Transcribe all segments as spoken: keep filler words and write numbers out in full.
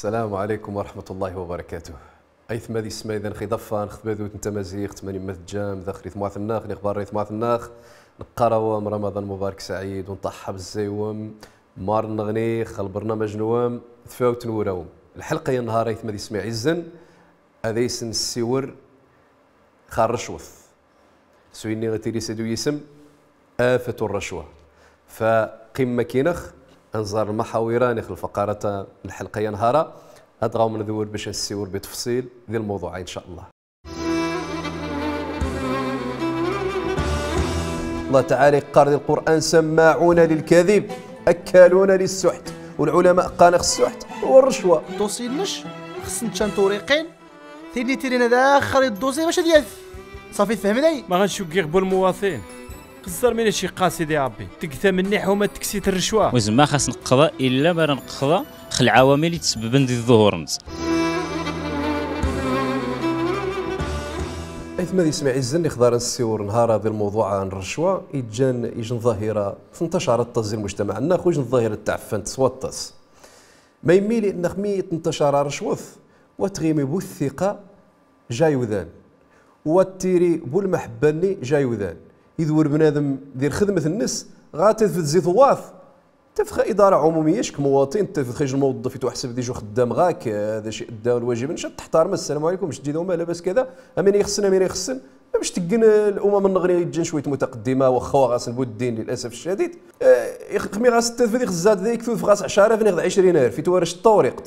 السلام عليكم ورحمة الله وبركاته. Aytma d yessma, idan, x iḍaffa n xtbadut n tmaziɣt, mani ma tejjam daxel i temɣart-nneɣ, n ixbaṛen i temɣart-nneɣ, neqqar-awem Ramaḍan mubarak saɛid, u nṭaḥḥa bezzay-wem, mar nneɣni x lbernamaj-nwem, Tfawt n Wurawem. Lḥelqa-ya n nnhaṛ, aytma d yessma iɛizzen, ad ays nessiwel x rracwat. S winni itili s adu yisem, afat urracwa. Fa qqim makin-ax, ad nẓar lmaḥawira-nni x lfaqarat n lḥelqa-ya n nnhaṛ-a, ad ɣawem ndewwer bac ad nessiwel bitefṣil di lmawḍuɛ-a, in ca Llah. Llah taɛala iqqar di lqur'an: سماعون للكذب أكالون للسحت. U lɛulama qqaren-ax ssuḥt huwa rracwa. Ṭṭusi-nnes xeṣṣent can turiqin, tin itilin daxel i ṭṭusi bac ad yaf. Ṣafi, tfehmem day? Ma ɣa ncukkiɣ bu lmuwaṭin. Xeṣṣar min iceqqa Sidi Ṛebbi. Tegtam-nni ḥuma teksit rracwa. U zemma xas neqḍa illa ma ra neqḍa x lɛawamil i tsebbben di ḍḍuhur-nnes. Aytma d yessma iɛizzen, ixḍar nessiwel nnhaṛ-a di lmawḍuɛ-a n rracwa, iǧǧan ijj n ḍahira tenṭacar aṭas di lmujtamaɛ-nneɣ, u ijj n ḍahira tɛeffant s waṭas. Ma yemmi li nneɣ mi tenṭacar rracwat, wa tɣimi bu ttiqa ja iwdan, wa tiri bu lmaḥebba-nni ja iwdan. Id wer bnadem di lxedmet-nnes, ɣa tadfet zi tewwaṭ, tafet xa iḍara ɛumumiya, ck muwaṭin, tafet xa ijj lmuweḍḍef itwaḥseb d ijj uxeddam ɣa-k, eh, d acu idda lwajib-nnes, ad teḥtarem, assalam ɛalaykum, mec ǧǧid uma labas kada, amin ixeṣṣen, amin ixeṣṣen, mec teggen, eh, lumam-nneɣni iǧǧan cwiṭ mutaqaddima, waxxa uɣ-asen buddi-nni, lilasaf ccadid. Eh, ix-, xmi ɣas tadfet ixezzat da iktub ɣas ɛecra alaf neɣ d ɛecrin alaf, itwarac ṭṭawriqt.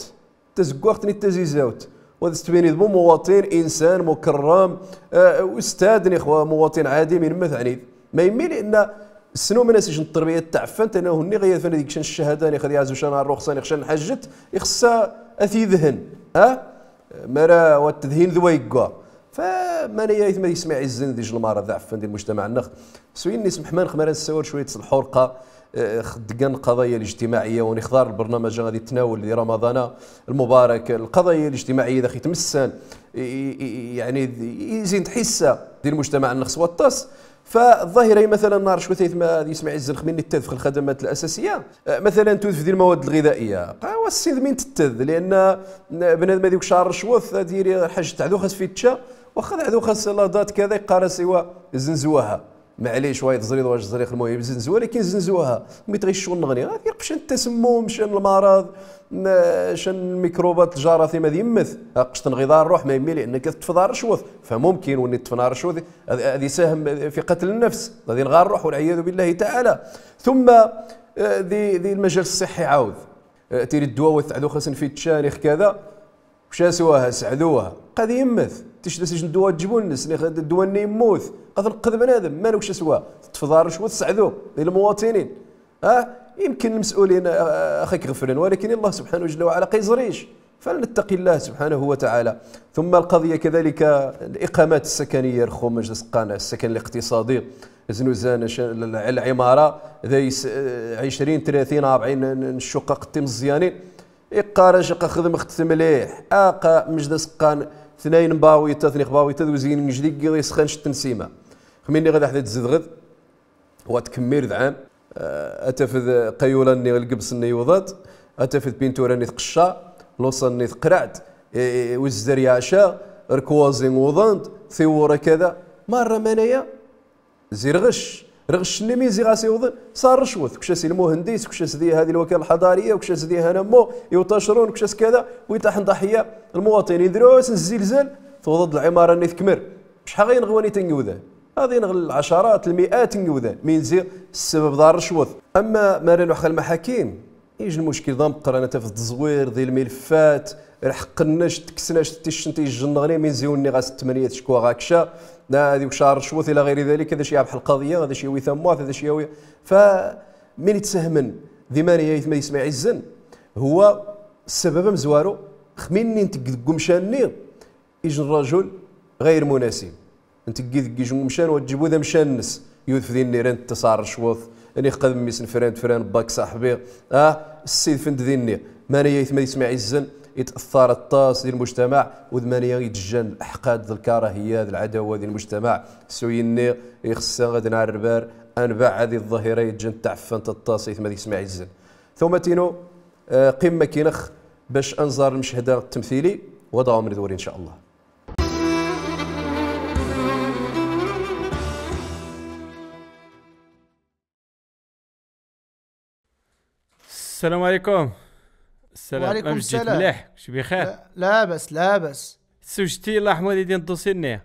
Tazeggaɣt-nni d tazizawt. Wa d-tbinid bu muwaṭin, insan, mukerram, eh, ustad, nix wa muwaṭin ɛadi, min ma tɛnid. Ma yemmi li nna snum nas ijj n ṭṭerbiya tɛeffant, annahu nniɣ yad fan ad ikcan ccahada, nix ad iɛzu can rruxṣa, nix can lḥajjet, ixeṣṣa ad t-idhen. Ha? Mara wa tedhin d wa yegga. Fa mani aytma d yessma iɛizzen d ijj lmaṛad d aɛeffan di lmujtamaɛ-nneɣ. S winni semḥ ma nneɣ ma ra nessawal cwiṭ s lḥurqa, eh, x dgan lqaḍaya lijtimaɛiya, u nixḍar lbernamaj-a ad itnawel di Ramaḍan-a lmubarak, lqaḍaya lijtimaɛiya dax itmessan, i, i, i, yeɛni, i, i izin tḥissa di lmujtamaɛ-nneɣ s waṭas. Fa ḍḍahira-yi, matalan, nar cwiṭ aytma d yessma iɛizzen, xmi nni ttadf x lxadamat lasasiya, eh, matalan, tudf di lmawad lɣidaiya. Qa wa ssid min tettad, lianna bnadem ad iwc rracwat, ad yiri lḥaǧ teɛdu xas f ičča, waxxa teɛdu xas la date kada, iqqar-as iwa zenzwaha. Maɛlic, wa tẓrid wa tẓrid, lmuhim zenzwa, lakin zenzwaha. Mi tɣic ccɣel nneɣni, ad yirqeb can tasemmum, can lmaṛad, n-, can lmikrubat, ljaratim, ad yemmet. Aqc tenɣiḍ rruḥ, ma yemmi li nnek ad teṭṭfeḍ rracwat. Fa mumkin, win iṭṭfen rracwat, ad, ad isahem fi qatl nnefs, ad inɣa rruḥ, walɛiyadu billahi taɛala. Tumma, eh, di, di lmajal ṣṣiḥi ɛawd. Eh, tiri ddwa wa teɛdu xas n f ičča, nix kada, kca swaha, sɛduha. Qad yemmet, tict da s ijj n ddwa ǧǧbu-nnes, nix ddwa-nni yemmut. Qad tenqed bnadem, man kca swaha. Teṭṭfeḍ rracwat, sɛdu, di lmuwaṭinin. Ha? Yemkin lmes'ulin, eh, ax ak-ɣeflen, walakin Allah subḥanahu jalla wa ɛala qa iẓric. فلنتق الله سبحانه وتعالى. ثم القضية كذلك الإقامات السكنية, rxum mec da s-qqan السكن الاقتصادي, znuzan c-, l-, l-, lɛimara, da is-, eh, ɛecrin, tlatin, rebɛin n, n ccuqaq timeẓyanin. Iqqar-ac qa xedmex-t mliḥ, aqa mec da s-qqan tnayn n bawiṭat, nix bawiṭat, uzyin n jdi, iɣ isxan cett n sima. Xmi nniɣ ad aḥ da tzedɣed, wa tkemmil d ɛam, eh, ad tafed qayula-nni, lgebs-nni yuḍa-d, ad tafed pintura-nni tqecca, luṣa-nni teqreɛ-d, eh, eh, uzzer yeɛca, rkwaẓi uḍan-d, tiwwura kada, marra manaya, zi rɣec, rɣec-nni min zi ɣas iwḍen, s rracwat, kca s lmuhendis, kca s di hadi lwakala lḥadariya, kca s di hanammu, iwṭacrun, kca s kada, wi ṭaḥen ḍaḥiya, lmuwaṭinin, drus n zzilzal, tuḍa-d lɛimara-nni tekmer. Mec ḥaɣ inɣ wanit n yiwdan. Ad inɣ lɛacarat, lmiat n yiwdan. Min zi ssebab d rracwat. Amma ma ra nruḥ ɣer lmaḥakim, ij lmuckil d ameqqran, ad tafed ttẓwir di lmilfat, lḥeqq-nnac, tekkes-nac ticcent ijj nneɣni, min zi wenni ɣas tmenya tcekwa ɣa kca, ad iwc rracwat ila ɣir dalik, ad ac-yaɛbeḥ lqaḍiya, ad ac-yawi tamwaṭ, ad ac-yawi. Fa min ittsahman di mani aytma d yessma iɛizzen, huwa ssebab amezwaru, xmi nni ntegg deg umcan-nni, ijj n rrajul ɣayr munasib. Nteggi deg ijj n umcan, wa ǧǧbu d amcan-nnes. Yudef dinni, ra nttes rracwat, nix qad mmi-s n fran d fran, bak ṣaḥbi. Ah, ssidfen-d dinni. Mani aytma d yessma iɛizzen, it'athar aṭas di lmujtamaɛ, u d mani iǧǧan leḥqad d lkarahiya d lɛadawa di lmujtamaɛ. S winni, ixeṣṣa ad nɛerreb ar, ad nbeɛɛed i ḍḍahira iǧǧan tɛeffant aṭas aytma d yessma iɛizzen. Tumat-inu, eh, qqim makin-ax, باش أنزار المشهد التمثيلي، وهذا عمري دوري إن شاء الله. السلام عليكم. السلام. وعليكم السلام. مليح؟ كلشي بخير؟ لا، لاباس، لاباس. سوجتي الله يرحم والدين الدوسي ني.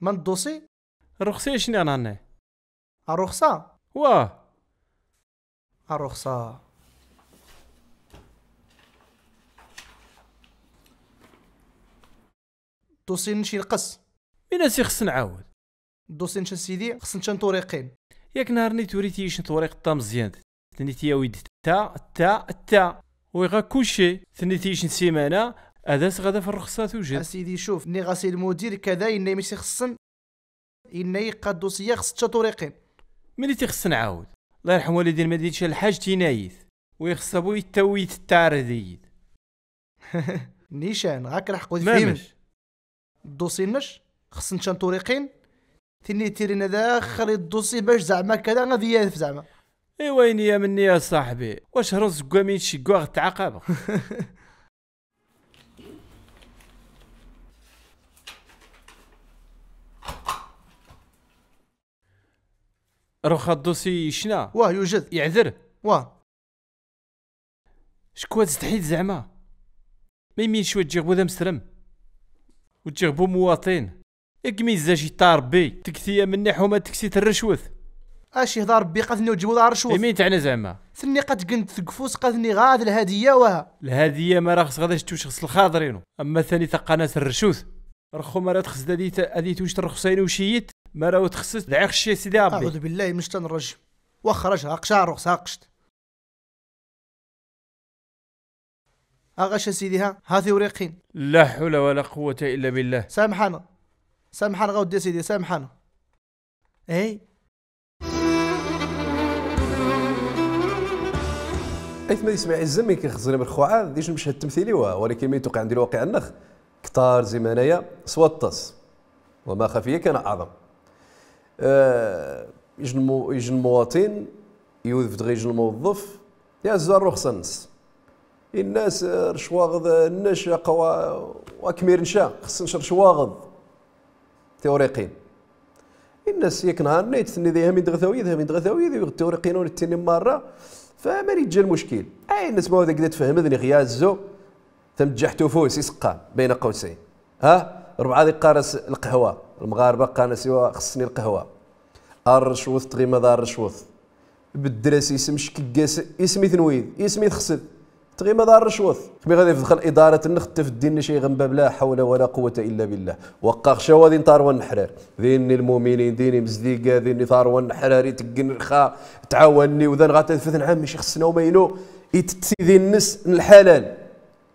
من الدوسي؟ الرخصة شنو أنا هنا؟ الرخصة؟ واه. الرخصة. الدوسي نشي نقص. مين اسي خص نعاود؟ الدوسي نشا سيدي، خص نشا نطوريقين. ياك نهار ني توريتي شن طوريق الطا مزيان. ثنيتي يا ويدي تا، تا، تا. ويغا كلشي. ثنيتي شن سيمانة، هذا س غدا في الرخصة توجد. أسيدي شوف، ني غاسي المدير كذا، إني ماشي خصن. إني قاد دوسية خص تشا طوريقين. ملي تيخص نعاود. الله يرحم والدين ما ديتش الحاج تينايث. ويخص أبو يتوي تتعرضيد. نيشان، غاك راح قود ما فهمت. مش. الدوسي نش، خص نشان طوريقين. ثني تيرينا داخل الدوسي باش زعما كذا غادي يالف زعما. إي وين يا مني يا صاحبي؟ واش رز كوا مين شي كوا غتعاقب؟ روخ الدوسي شنا؟ واه يوجد. يعذر؟ واه. شكون تستحيد زعما؟ ما يمينش وتجيغ بو ذا مسرم. وتجيغ بو مواطن. ياك ميزاج يطار بي. تكثي مني حومة تكسيت الرشوت. اش يهضر بي قاتني وتجيبو دار الرشوت؟ يمين تاعنا زعما. ثني قد كنت تقفوس قاتني غاد الهدية وها. الهدية ما راه خص غاداش توش خص الخاطرينو. أما ثاني تقناس الرشوت. رخو ما راه تخص هادي ت-، هادي توش الرخصين وشيت. ما راه تخصص دعي خشي سيدي ربي. أعوذ بالله من الشيطان الرجيم. واخا راه هاقشا الرخص هاقشت. اغاش سيدي ها، هاثي وريقين. لا حول ولا قوة إلا بالله. سامحنا. سامحنا غا ودي سيدي، سامحنا. اي. ايثما يسمع الزمي كيخزري بالخوعة، ديش المشهد التمثيلي واه، ولكن مين توقع عندي الواقع النخ. كتار زي مانايا، سوا الطاس. وما خفي كان أعظم. آه، يجن المو-، يجن المواطن، يوذف دغيا يجن الموظف، يهزو الرخصة النس. الناس، آه، رشواغض، آه، النش، قوا-، وأكمير نشا، خص نش رشواغض. تيوريقين. الناس ياك نهار نيت، تني ذي همين دغثاويد، همين دغثاويد، يغ تيوريقين ونتني مرة، فما يجي المشكل. أي الناس ما هو ذاك تفهم ذني غيازو، تمجحتو فوس يسقان، بين قوسين. ها؟ ربعة ذي قارس القهوة، المغاربة قانا سوا خصني القهوة. الرشوث تغي ما دار الرشوث. بدل اس اسم شكياس، اسمي ثنويد، اسمي تخسد. تغي ما دار الرشوث. خمي غادي في دخل إدارة النخت في الدين شي غنباب لا حول ولا قوة إلا بالله. وقا خشاوة دين طار والنحرار. دين المؤمنين، دين مزديقة، دين ثار والنحرار، يتقن الخا، تعاوني وذا نغات فتن عام شي خصنا وما ينو. يتتي دين النس الحلال.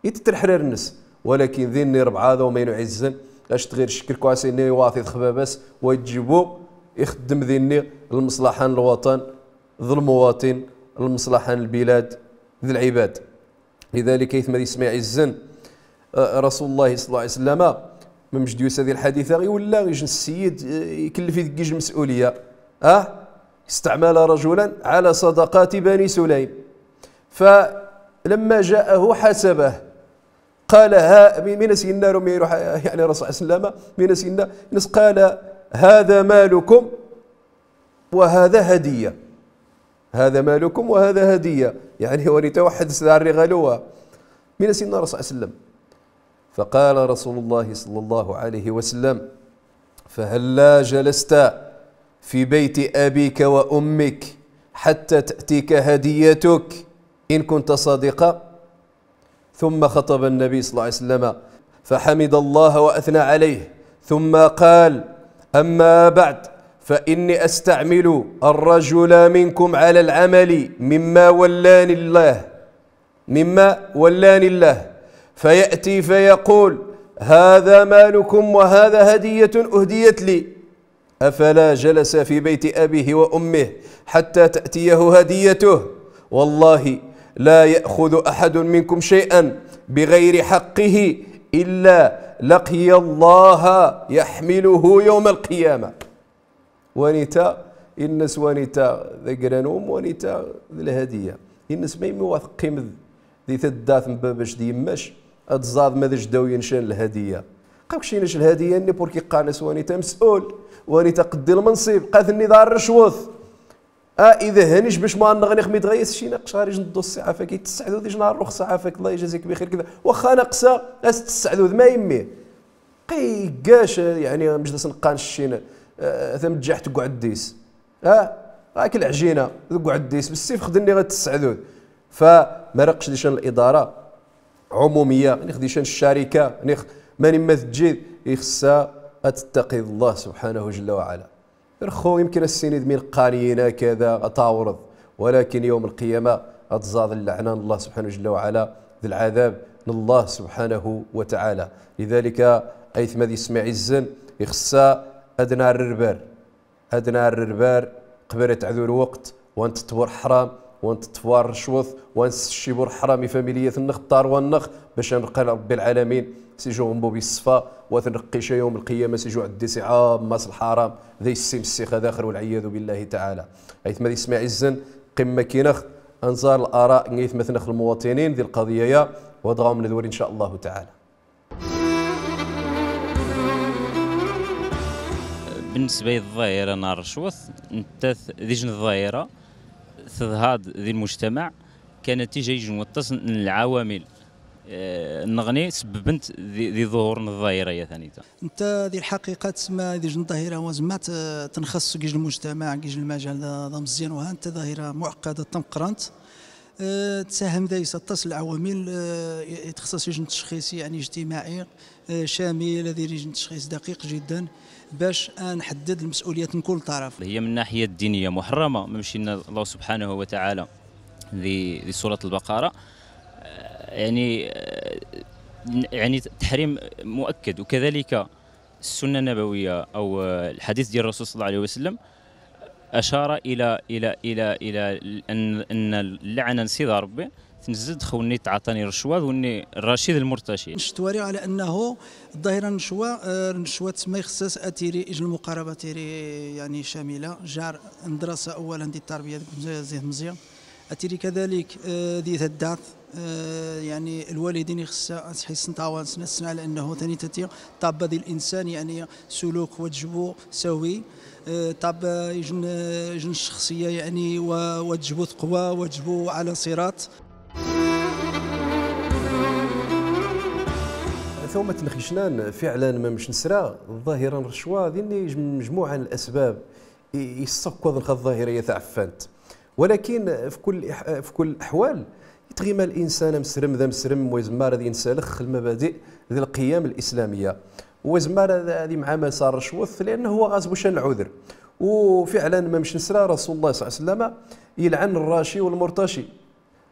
يتترحرر النس، ولكن ذي الني ربعة ذا وما ينعزن، اش تغير الشكل كواسي الني يواطي خبابس ويجيبو يخدم ذي الني المصلحة للوطن، ذو المواطن، المصلحة للبلاد، ذي العباد. لذلك كيف ما يسمع الزن، آه، رسول الله صلى الله عليه وسلم، ما مش ديوس هذه الحادثة، غي ولا غيش السيد، آه، يكلف يدقيج المسؤولية. أه؟ استعمل رجلا على صدقات بني سليم. فلما جاءه حسبه. قال ها-، مي-، مين سيدنا رومي يروح، يعني الرسول صلى الله عليه وسلم، مين سيدنا، نس قال: "هذا مالكم وهذا هدية. هذا مالكم وهذا هدية." يعني هو نتوحد سدار غلوة. مين سيدنا الرسول صلى الله عليه وسلم؟ فقال رسول الله صلى الله عليه وسلم: "فهلا جلست في بيت أبيك وأمك حتى تأتيك هديتك إن كنت صادقا؟" ثم خطب النبي صلى الله عليه وسلم فحمد الله وأثنى عليه، ثم قال: "أما بعد، فإني أستعمل الرجل منكم على العمل مما ولاني الله، مما ولاني الله، فيأتي فيقول: هذا مالكم وهذا هدية أهديت لي." أفلا جلس في بيت أبيه وأمه حتى تأتيه هديته؟ والله لا يأخذ أحد منكم شيئا بغير حقه إلا لقي الله يحمله يوم القيامة. Wanita, innas wanita d agranum, wanita d lhadiya. Innas ma imi wa teqqimeḍ Di taddart n babac d yemmac, ad tẓaḍ ma d ajdaw yencan lhadiya. Qawk cinc lhadiya-nni, purki qqaren-as: "Wa nita mes'ul, wa nita qeddi lmensib", qqaren-as: "Nni d rrecwet." A, ida hanij bac ma nneɣni xmi dɣa yas cina qcar ij nḍḍu ṣṣiɛa fak, itessɛdud ij nɛerrux ṣṣiɛa fak, Allah yajazik bixir kda. Waxxa naqsa, as tessɛdud, ma yemmi. Qi gac, yani, mjdas nqqan ccin, eh, tamǧaḥt deg uɛeddis. Ha? Ɣak lɛjina deg uɛeddis, bessif xd-nni ɣa tessɛdud. Fa, mara qcdican lidara ɛumumiya, nix dican ccarika, nix mani ma tǧid, ixsa ad tettaqid Allah subḥanahu jalla wa ɛala. Rxu, yemkin ad s-tinid min qqan yina kada, ad tawreḍ. Walakin yawm lqiyama ad tẓaḍ lleɛna n Allah subḥanahu jalla wa ɛala, d lɛadab n Allah subḥanahu wa taɛala. Lidalika, aytma d yesma iɛizzen, ixsa ad nɛerrerbar. Ad nɛerrerbar qbel ad teɛdu lweqt, wa nteṭṭef bu lḥram, wa nteṭṭef bu rrecwet, wa nsecci bu lḥram i familiyat-nneɣ, ṭṭarwa-nneɣ, bac ad nreqqa Ṛebbi lɛalamin s iju ɣenbub iṣfa, wa t-nreqqa ica yawm lqiyama s iju ɛeddis iɛamma s lḥaram, da yessimsix ad axer, walɛiyadu billahi taɛala. Aytma d yesma iɛizzen, qqim makkineɣ, ad nẓar laraء n aytmaten-nneɣ lmuwaṭinin di lqaḍiya-ya, wa dɣa ad nedwel in ca Allahu taɛala. بالنسبة للظاهرة نتاع الرشوة، نتات ديجن الظاهرة تظهر ذي المجتمع، كنتيجة يجن وطس العوامل، آه، نغني سببنت ذي، ذي ظهور الظاهرة يا ثانيتا. انت ذي الحقيقة تسمى ذيجن الظاهرة وزمات، آه، تنخص كيج المجتمع، كيج المجال ذا، ذا مزيان، وها انت ظاهرة معقدة تمقرنت. آه، تساهم ذا يسطس العوامل، آه، يتخصص يجن تشخيصي، يعني، اجتماعي، آه، شامل، الذي يجن تشخيص دقيق جدًا باش نحدد المسؤوليات من كل طرف. هي من الناحية الدينية محرمة، ما مشينا الله سبحانه وتعالى ذي، ذي سورة البقرة، آه، يعني، آه، يعني تحريم مؤكد، وكذلك السنة النبوية أو، آه، الحديث ديال الرسول صلى الله عليه وسلم أشار إلى، إلى، إلى، إلى أن، أن اللعنة نسيد ربي تنزد خوني تعطاني رشوة وني الرشيد المرتشي. نشتوري على أنه الظاهرة نشوة، آه، نشوة تسمى يخصص أتيري إجل المقاربة تيري يعني شاملة، جار مدرسة أولًا دي التربية ديك مزيان، زيه مزيان. أتيري كذلك، آه، دي تدارت، آه، يعني الوالدين يخص تحس نتعاون سنة سنة على أنه ثاني تتي طاب ذي الإنسان يعني سلوك وجبو سوي، آه، طاب يجن، يجن الشخصية يعني و-، وجبو تقوى، وجبو على صراط. ثم تنخشنان فعلًا ما مش نسرا ظاهرا رشوة، ذي مجموعة من الأسباب. ي-، يسكض الظاهرة يتعفنت. ولكن في كل إح-، في كل الأحوال، يتغيما الإنسان مسرم ذا مسرم، ويزمار هذه ينسالخ المبادئ ذي القيم الإسلامية. ويزمار هذه معاملة صار رشوة، لأنه هو غاز بوشان العذر. وفعلًا ما مش نسرى رسول الله صلى الله عليه وسلم يلعن الراشي والمرتشي.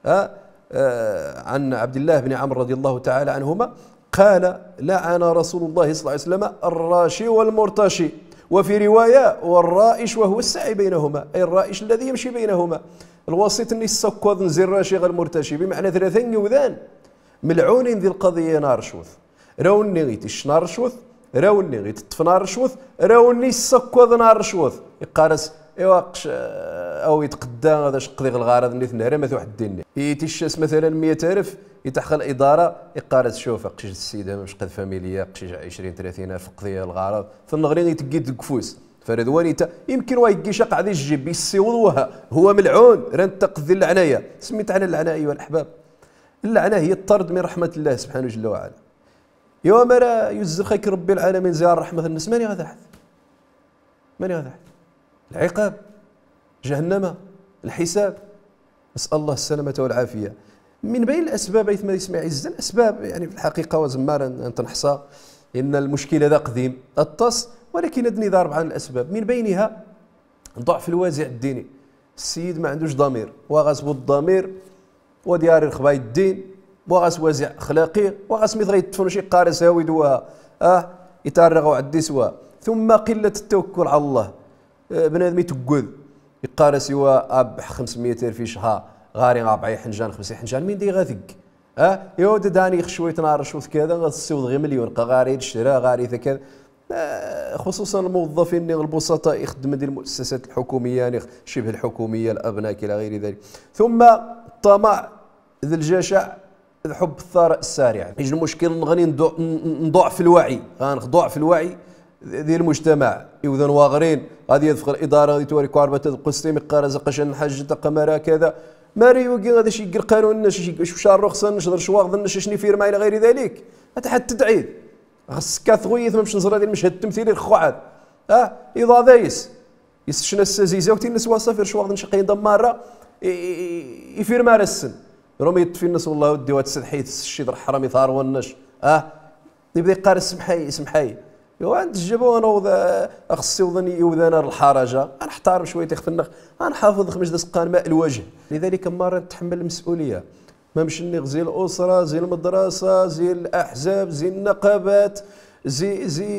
آه، آه، عن عبد الله بن عمرو رضي الله تعالى عنهما قال: "لعن رسول الله صلى الله عليه وسلم الراشي والمرتشي"، وفي رواية: "والرائش وهو الساعي بينهما"، أي الرائش الذي يمشي بينهما. الوسيط ني السكوض نزي الراشي غير المرتشي، بمعنى ثلاثة يوذان ملعونين ذي القضية نار شوث. Rawnni itecna rrecwet, rawnni iteṭṭfna rrecwet, rawnni issakkaḍna rrecwet. Iqqar-as: "Iwa, aqc-, awi-d qedda, ad as-qdiɣ lɣarad-nni, tenhram at uḥeddi-nni." Iticca-s, matalan, miyat alef, itaḥ ɣer lidara, iqqar-as: "Cuf, aqcic d ssida, ma mec qed familya, aqcic ɛecrin, tlatin alef, qdi lɣarad." Tenɣri iteggi-d deg ufus. Fara d wanita, imkin wa yeggi caqeɛ di jjib, issiweḍ waha, huwa melɛun, rant taqdi n leɛnaya. Semmit ɛna leɛna, ayuha leḥbab. Leɛna hiya ṭṭard min reḥmat Llah subḥanahu jalla wa ɛala. Iwa mara yuzzelxak Rebbi lɛalamin zi rreḥma-nnes, mani ɣad aḥed? Mani ɣad aḥed? Lɛiqab, jahannama, lḥisab. Nas'al Llah ssalamata wal ɛafiya. Min bayn lasbab, aytma d isma iɛizzen, asbab, yani, fi lḥaqiqa, wa zemmar ad, ad ten-neḥṣa, inna lmuckila d aqdim, aṭas, walakin ad nid rebɛa n lasbab. Min bayniha, ḍuɛf lwaziɛ ddini. Ssiyid ma ɛendux ḍamir, wa ɣas bu ḍḍamir, wa d-yari lexbay ddin, wa ɣas waziɛ axlaqi, wa ɣas mi t-ɣa yeṭṭfen uci iqqar-as awi-d wa, ah, itarra ɣa uɛeddi s wa. Tumma qillat ttawakkul ɛala Llah. Eh, bnadem itegged, iqqar-as i wa abbeḥ xemsmiyat alef i ccher, ɣari rebɛa iḥenjan, xemsa iḥenjan, min di ɣa tegg. Ah, iwa da dani xcwayt n rrecwet kada, ɣa tessiweḍ ɣi melyun, qa ɣari ccra, ɣari ta kada. آه، خصوصًا الموظفين، البسطاء يخدم دي المؤسسات الحكومية، يعني شبه الحكومية، الأبناك إلى غير ذلك. ثم الطمع ذي الجشع، d ḥubb ثراء سريع. Ij lmuckil nɣni n ḍu-, n, n, n ḍuɛf lwaɛi. Ɣa nɣ ḍuɛf lwaɛi di lmujtamaɛ. Iwdan waɣrin, ɣad yadfeɣ liḍara, ɣad itwari kuɛrbata d lqustim, iqqar azeqqa ca n lḥaǧ, taqamara, kada. Mari wagi ɣad ac igg lqanun-nnac, ac igg, ac uca rruxsa-nnac, d rrecwaɣ-nnac, ac nifirma ila ɣayri dalik. Ad tḥadd tedɛid. Ɣas kkat ɣuyit ma mec nẓra di lmeched temtili rxuɛad. Ah, iḍa dayes. Yessecna ssazizawt-ines wa ṣafir ccwaɣ d ncaqayen da marra, i, i, i, ifirma ara ssen. Rum yeṭṭef-ines, wallah a weddi, wa tsedḥit, tessecci d rḥram i tarwa-nnac. Ah, ibda iqqar: "Semḥay, semḥay." Iwa, ad nǧǧeb, wa nawḍ, ah, ad ɣ-ssiwḍen iwdan ar lḥaraja. Ad nḥtarem cwayt ixef-nneɣ, ad nḥafeḍ xmec d aseqqan ma lwajh. Lidalik, marra netḥemmel lmes'uliya. Ma mec nniɣ zi l'usra, zi lmedrasa, zi laḥzab, zi nnaqabat, zi, zi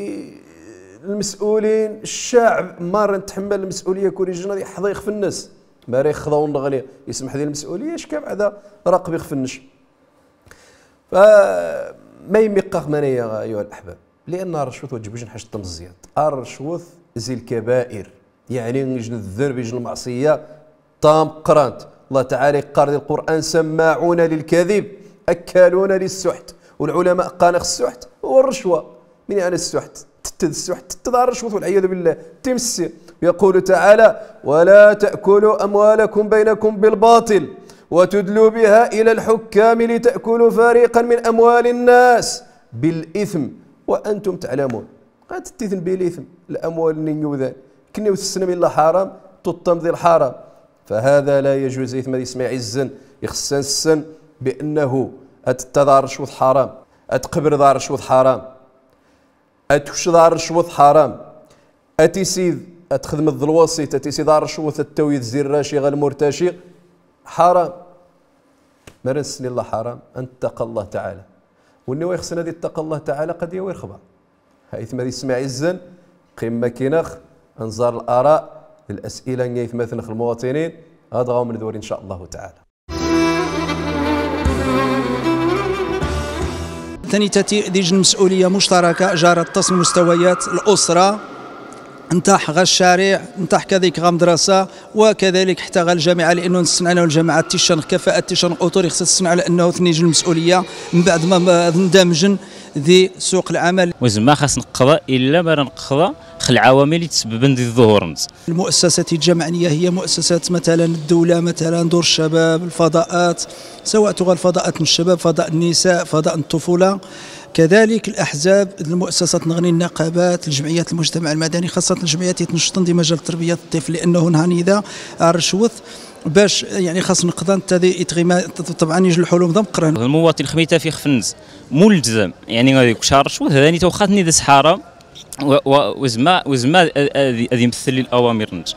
lmes'ulin, ccaɛb, marra netḥemmel lmes'uliya, kul ijna ad iḥḍi ixef-nnes. Ma ara ixḍa ur nɣni, ismeḥ di lmes'uliya, acka beɛda raqeb ixef-nnec. Fa, ma yemmi qqax manaya, ayuha laḥbab? Li'anna rrecwet wa ǧbuj n ḥaǧ tamẓyant. Rrecwet zi lkabair. Yeɛni, ijn ddnb, ijn lmeɛṣiya tameqqrant. Allah Taɛala iqqar di Lqur'an: "سماعون للكذب أكالون للسحت". Ulɛulama qqaren ix ssuḥt huwa rrecwa. Min yeɛni ssuḥt? Tetted ssuḥt, tetted ar rrecwet, walɛiyadu billah. Timessi. يقول تعالى: "ولا تأكلوا أموالكم بينكم بالباطل وتدلوا بها إلى الحكام لتأكلوا فريقا من أموال الناس بالإثم وأنتم تعلمون". Ɣa tettitn bil ithm, lamwal n inyudan. Kenni ur tessnem illa ḥaram, tuṭṭam di lḥaram. Fahada la yajuz, aytma d yesma iɛizzen, ixess ad nessen bi annahu ad tettad ar rrecwet ḥaram, ad tqebled ar rrecwet ḥaram, ad twced ar rrecwet ḥaram, ad tisid, ad txedmed d lwasit, ad tisid ar rrecwet, ad tawid zi rraci ɣer lmurtaci, ḥaram. Ma ara nessen illa ḥaram, ad nettaqa Allah Taɛala. Wenni wa ixessen ad ittaqa Allah Taɛala, qad yawi rrexba. Aytma d yesma iɛizzen, qqim makin-ax, ad nẓar l'ara d l'as'ila n aytmaten-nnex lmuwaṭinin, ad ɣawmen d wari, in ca Allahu taɛala. Tanitati d ijn lmes'uliya muctaraka jar aṭas n lmustawayat, l'usra, ntaḥ ɣa ccariɛ, ntaḥ kadalik ɣa lmedrasa, وكذلك حتى غا الجامعة، لأنه نستنى على الجامعة تيشان كفاءة تيشان أوتور، خصها تستنى على أنه تنيج المسؤولية من بعد ما، ما ندمجن ذي سوق العمل. Wa zemma xas neqqḍa illa ma ra neqqḍa x lɛawamil i d-isebben di ḍuhur-nnes. المؤسسات الجامعية هي مؤسسات مثلًا الدولة، مثلًا دور الشباب، الفضاءات، سواء تغال فضاءات الشباب، فضاء النساء، فضاء الطفولة، كذلك الأحزاب، المؤسسات نغني، النقابات، الجمعيات، المجتمع المدني، خاصة الجمعيات يتنشطن دي مجال تربية الطفل، لأنه نهار إذا الرشوة باش يعني خاص نقضى نتا دي إتغيما، طبعًا يجي الحلول ذا مقرن. المواطن خميتا في خفنز ملزم، يعني غادي كشار الرشوة، هذا نتا وخاتني ذا سحارة. و-، و-، وزما، وزما ا-، ا-، ا-، يمثل لي الأوامر نت.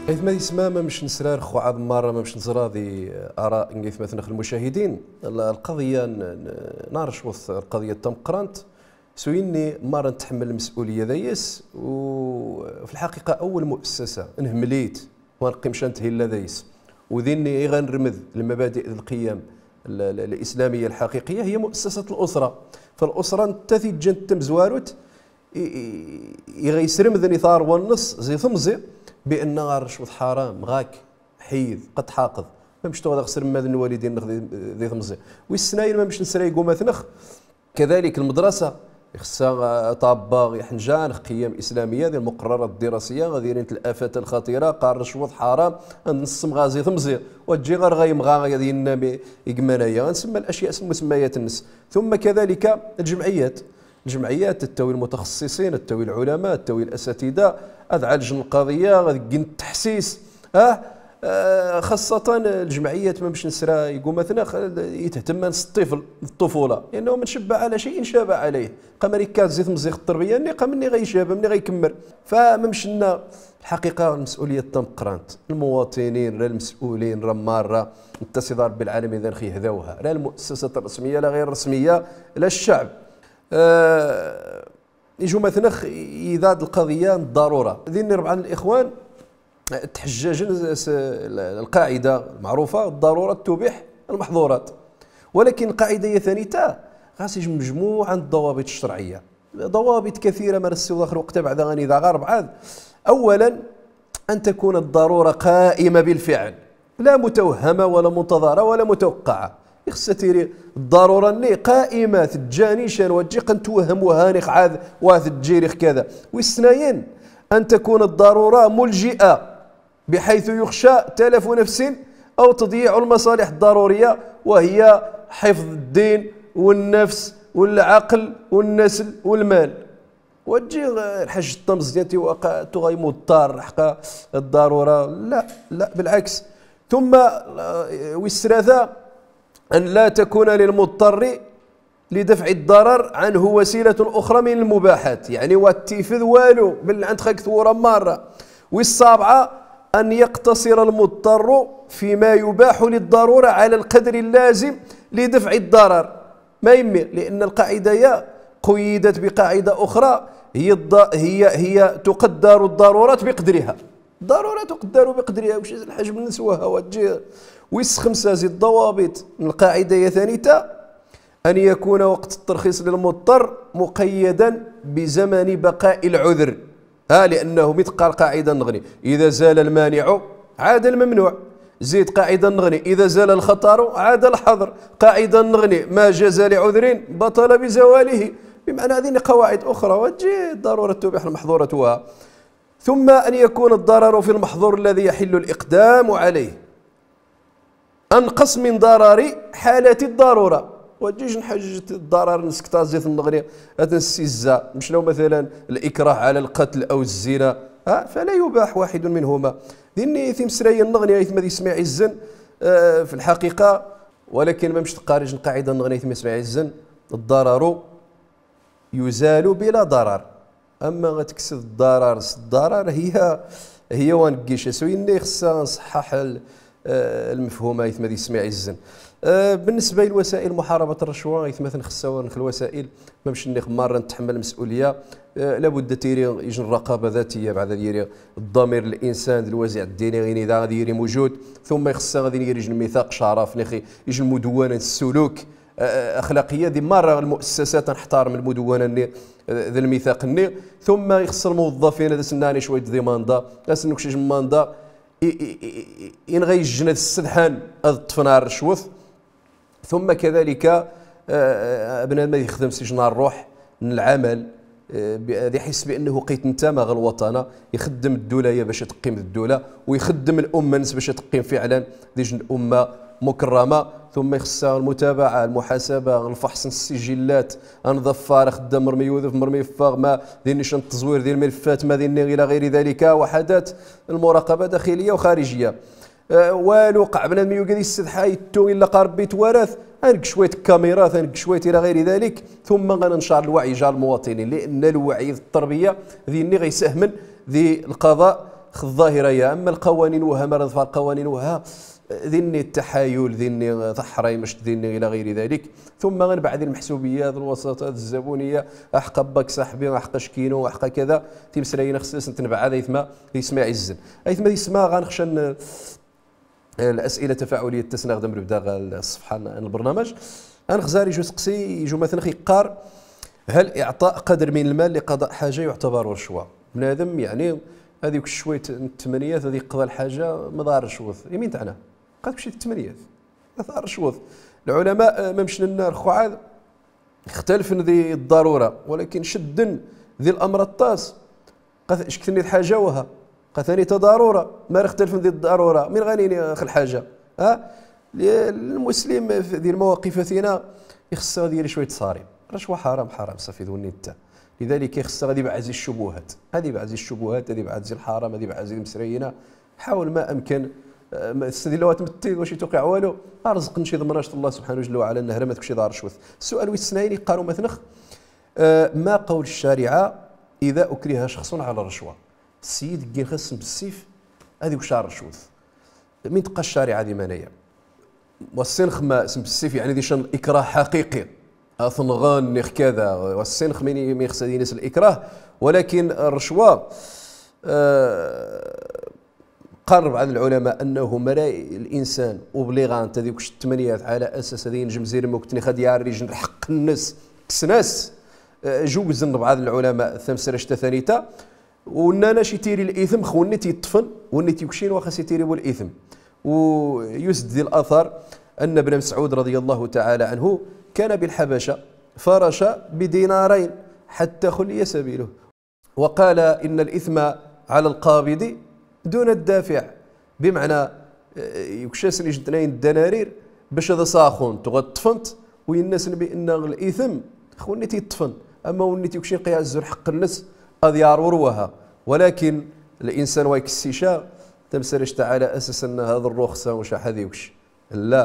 Aytma d yesma, ma mec nesra rxuɛaḍ marra, ma mec neẓra di ara n yaytmaten-nnex lmucahidin, l-, lqaḍiya n, n, n rrecwet, lqaḍiya tameqqrant, s winni marra netḥemmel lmes'uliya dayes, u fi lḥaqiqa awel mu'assasa nhemmel-it, wa neqqim ca n thilla dayes. U dinni i ɣa nremmed lmabadi d lqiyam l-, l-, lislamiya lḥaqiqiya, hiya mu'assasat l'usra. Fa l'usra netta tiǧǧant tamezwarut i, i, i ɣa yesremden i tarwa-nnes zi temẓi, bi anna ar rrecwet ḥaram, ɣak, ḥeyyed, qed tḥaqeḍ. Ma mec tuɣ ad aɣ-sremmaden lwalidin-nnex di, di temẓi. Wis ssnayen ma mec nesra i ggumat-nnex, كذلك المدرسة، ixeṣṣa, ah, ṭabba iḥenjan, qiyam islamiya, di lmuqerrarat ddirasiya, ad ilint l'afat lxatira, ɣa rrecwet ḥaram, ad nessemɣer zi temẓi, wa ǧǧi ɣer ɣa yemɣa ad yenna mi, i yemman aya, ad nsemma l'ashya s lmusemmayat-nnes. ثم كذلك الجمعيات. الجمعيات ad tawi lmutaxessiṣin, ad tawi l'ulama, ad tawi l'asatida, ad ɛaljen lqaḍiya, ad gen ttaḥsis, Ah, ah, xaṣṣatan lǧemɛiyat ma mec nesra i ggumat-nnex, ah, yethtemman s ṭṭifel, d ṭṭufula. Li'annahu man cabba ɛala cay'in caba ɛalayh. Qa mara ikkat zi temẓi x ṭṭerbiya-nni, qa menni ɣa icab, menni ɣa ikemmel. Fa ma mec nna, lḥaqiqa, lmes'uliyat tameqqrant, lmuwaṭinin, ra lmes'ulin, ra marra, nettasiḍ a Ṛebbi lɛalamin d anx ihda uha. La lmu'assasat rresmiya, la ɣir rresmiya, la cceɛb. Ah, Ijummat-nnex, idad lqaḍiya n ḍḍarura. Dinni rebɛa n lixwan, eh, tḥejjajen s, s, l-, lqaɛida lmeɛrufa, ḍḍarura tubiḥ lmeḥḍurat. Walakin lqaɛida-ya tanita, ɣas ij mejmuɛa n ḍḍawabit ccerɛiya. Ḍawabit kathira ma nessiweḍ ax lweqt abeɛda anida ɣa rebɛa. Awwalan, an takuna ḍḍarura qa'ima bilfiɛl. لا متوهمة ولا منتظرة ولا متوقعة. Ixsa tiri ḍḍarura-nni qa'ima, tejja nican, wa tejji ɣ ntwehhem wa hanix ɛad wa tejji rix kada. Wis tnayen, أن تكون الضرورة ملجئة بحيث يخشى تلف نفس أو تضييع المصالح الضرورية، وهي حفظ الدين والنفس والعقل والنسل والمال. Wa tejji lḥaǧ ṭṭa mẓyant i waqa tu ɣay muḍṭar ḥqa ḍḍarura. لا، لا، بالعكس. ثم, آه، wis tlata, أن لا تكون للمضطر لدفع الضرر عنه وسيلة أخرى من المباحات. Yeɛni wa tifed walu, bel ɛand xak twura marra. Wis tlata, أن يقتصر المضطر فيما يباح للضرورة على القدر اللازم لدفع الضرر. Ma yemmi, لأن القاعدة يا قيدت بقاعدة أخرى، هي الض-، هي، هي تقدر الضرورات بقدرها. الضرورة تقدر بقدرها، واش الحاج من نسوها وتجي. Wis xemsa, zi ḍḍawabit n lqaɛida ya tanita, أن يكون وقت الترخيص للمضطر مقيدا بزمن بقاء العذر. ها، لأنه مثل قال قاعدة نغني: إذا زال المانع عاد الممنوع. زيد قاعدة نغني: إذا زال الخطر عاد الحظر. قاعدة نغني: ما جاز لعذر بطل بزواله. بمعنى هذه قواعد أخرى، وتجي ضرورة تبيح المحظورة وها. ثم أن يكون الضرر في المحظور الذي يحل الإقدام عليه أنقص من ضرر حالة الضرورة. Wa tejji ḥaǧ ḍḍarar nsktazit nɣni, ad nsizza. Mec law مثلا الإكراه على القتل أو الزنا، ها، فلا يباح واحد منهما. Dinni timesrayin nɣni, aytma d ismaɛizzen, eh, في الحقيقة، ولكن ma mec tqarij n lqaɛida nɣni, aytma d ismaɛizzen, الضرر يزال بلا ضرر. أما ad tekkseḍ ḍḍarar s ḍḍarar, هي، هي wa ngic. Ass-a ixsa nṣeḥḥaḥ l-, eh, lmefhum, aytma d ismaɛizzen. Eh, بالنسبة لوسائل محاربة الرشوة، aytma, ixsa wa nxel الوسائل, ma mec nix marra netḥemmal lmes'uliyya, eh, لابد tiri ijj n الرقابة الذاتية, بعد ad yiri الضمير الإنسان d lwaziɛ ddini ini da ad yiri موجود, ثم ixsa ad yiri ijj n الميثاق الشرف, nix ijj n المدونة n السلوك, eh, أخلاقية di marra المؤسسات ad nḥtarem المدونة-nni, eh, d الميثاق-nni. ثم ixsa الموظفين ad asen-nani cwiṭ di mandat, ad asen-nkec ijj n mandat, i, i, i, i, inɣa ijj n ad ssedḥan ad ṭṭfen ar rcwet. ثم كذلك, eh, bnadem ad ixdem s ijj n rruḥ n lɛamal, eh, bi-, ad iḥiss بأنه qit n tama ɣ lwaṭana, ixeddem ddula-ya bac ad teqqim d ddula, u ixeddem l'umma-ns bac ad teqqim فعلا d ijj n l'umma مكرمة. ثم ixsa المتابعة, المحاسبة, lfeḥṣ n ssijillat, ad nḍeffar axeddam mermi yudef, mermi yeffeɣ, ma d innic n tteẓwir di lmelfat, ma d inni إلى غير ذلك, وحدات المراقبة داخلية وخارجية. Eh, walu, qeɛ bnadem yugad issedḥa, yettu, ilaq Rebbi itwarat, ad neg cwiṭ kamirat, ad neg cwiṭ إلى غير ذلك, ثم ad nencer lwaɛi جار المواطنين, لأن lwaɛi d tterbiya d inni ɣa isahmen di lqaḍa x ḍḍahira-ya. Amma lqawanin wehha, ma ra nḍfer lqawanin wehha, eh, d inni ttaḥayul, d inni taḥraymact, d inni إلى غير ذلك. ثم ad nebɛed i lmeḥsubiyya, d lwasaṭa, d zzabuniyya, aḥeqqa bak ṣaḥbi, aḥeqqa cekinu, aḥeqqa kada, timesrayin xsas ntnebɛed, aytma d ismaɛizzen. Aytma d isma, ɣa nexca n, eh, الأسئلة التفاعلية ttasen-aɣ-d am lebda ɣer ṣṣefḥa n, n lbernameǧ. Ad nexzer iju useqsi, iju ma t-nxi yeqqar: هل إعطاء قدر من المال لقضاء حاجة يعتبر رشوة؟ Bnadem, yeɛni, ad yukc cwiṭ n ttemniyat, ad yeqḍa lḥaǧa, ma d rrcwet. Imi n teɛna? Qad kcit ttemniyat. Ma d rrcwet. Lɛulama, eh, ma mec nenna rxuɛad, ixtalfen di ḍḍarura, walakin cedden di l'amr aṭas. Qad cekk-nni d ḥaǧa wehha. Qad tani ta ḍarura. Ma ra ixtalfen di ḍḍarura, min ɣa nini x lḥaǧa? Ha? L-, lmuslim f-, di lmawaqif-a tina, ixeṣṣer ad yili cwiṭ ṣarim. Rracwa ḥaram, ḥaram, ṣafi d wunni netta. Lidalik ixeṣṣer ad ibɛez i ccubuhat. Ad ibɛez i ccubuhat, ad ibɛez i lḥaram, ad ibɛez i lmesrayina. Ḥawel ma amkan, eh, ma testedil wa tmetti, d wacu i tuqiɛ walu, arẓeq nec iḍemnac Allah subḥanahu jalla wa ɛala, nehra ma tkci d rracwet. Ssual wis tnayen iqqar umatnex, eh, ma qawl ccariɛa ida ukriha cexṣun ɛala rracwa? Ssiyid ggin xas s bessif ad ikc ar rracwet. Min tqal ccariɛa di manaya? Wa ssinx ma s bessif, yeɛni, d ican likrah ḥaqiqi. Ad t-nɣen, nix kada. Wa ssinx min, min ixṣṣa dini s likrah, walakin rracwa, eh, قال بعض العلماء أنه مراي الإنسان أوبليغانت هذيك الثمانية على أساس هذه نجم زير ممكن خد يعرج الحق الناس كسناس، آه، جوزن بعض العلماء ثم سرشت ثانيتا، ونانا شي تيري الإثم خوني تيطفن، وني تيكشين وخاص تيري والإثم. ويسد ذي الأثر أن ابن مسعود رضي الله تعالى عنه كان بالحبشة، فرش بدينارين حتى خلي سبيله، وقال: إن الإثم على القابض دون الدافع. بمعنى، eh, yekcas n ijentnayn ddanarir bac ad as-axunt, ɣ ṭṭfent, u yenna-sen bi anna l-ithm, x win i t-yeṭṭfen, ama win i t-yekcin qiyaɛ zur ḥeqq-nnes, ad yaɛrur waha. Walakin, l-insan wa ikessica, tamsarect taɛala asasen hada rruxsa, ucaḥ ad yekc. La,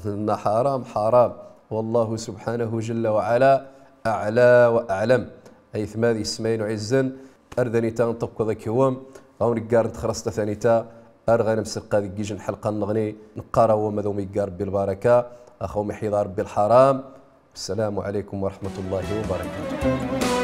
nna ḥaram, ḥaram. Wallahu subḥanahu jalla wa ɛala aɛla wa aɛlam. Aytma d yessma-inu iɛezzan, ar d anita nṭekked akk-wem, ɣ-awen iggar n texrest a tanita, ar ɣa nemselqa deg yij n lḥelqa nneɣni, neqqar-awem ad awem iggar Rebbi lbaraka, ax awem iḥyed Rebbi lḥaram. Assalamu ɛalaykum wa raḥmatullahi wa barakatuh.